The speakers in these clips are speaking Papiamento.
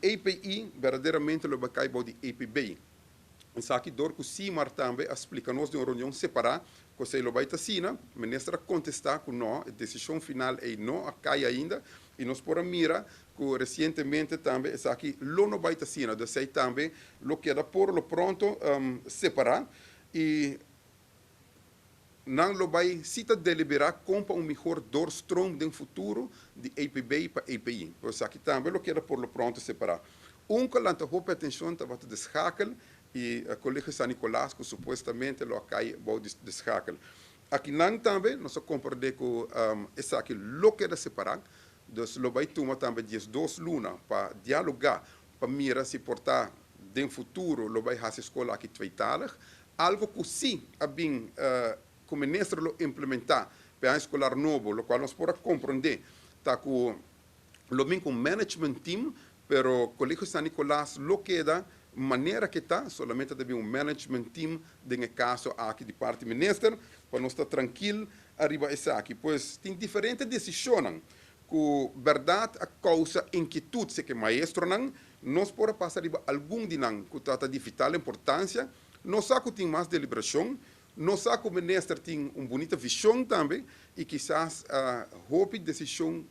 EPI berdaderamente lo bai bou di EPB. Esaki dor ku Simar tambe a splika nos den un reunion separá ku esei lo bai ta asina. Minister a kontestá ku no, e desishon final ei no a kai ainda i nos por a mira ku resientemente tambe esaki lo no bai ta asina. Dus esei tambe lo keda por lo pronto separá i nan lo bai si ta deliberá kon pa un mihor doorstroom den futuro di EPB pa EPI. Pues esaki tambe lo keda por lo pronto separá. Un ku a lanta hopi atenshon tabata De Schakel i Colegio San Nicolas ku supuestamente lo a kai bou di De Schakel. Akinan tambe nos a komprendé ku esaki lo keda separá. Dus lo bai tuma tambe 12 luna pa dialogá pa mira si por ta den futuro lo bai hasi skol aki tweetalig. Algo ku sí a bin ku minister lo implementá pa aña eskolar nobo, lo kual nos por a komprendé, ta ku lo bin ku management team, pero Colegio San Nicolas lo keda manera ku ta, solamente ta bin un management team den e kaso aki di parti minister, pa nos ta trankil ariba esaki. Pues tin diferente desishon ku berdat a kousa inkietut serka maestronan. Nos por a pasa riba algun di nan ku ta di vital importansia. Nos sa ku tin mas deliberashon, nos sa ku minister tin un bunita vishon tambe i kisas hopi desishon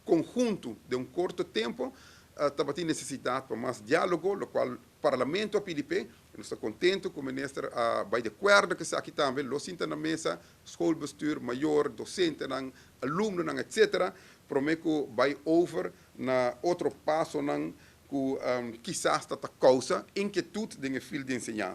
konhunto den un korto tempu tabatin nesesidat pa mas diálogo, lo kual parlamento a pidi p'e. Nos ta kontentu ku minister bai di akuerdo ku esaki tambe, lo sinta na mesa, schoolbestuur, mayor, dosentenan, alumnonan, etc. Promé ku bai over na otro pasonan ku kisas ta kousa inkietut den e field di enseñansa.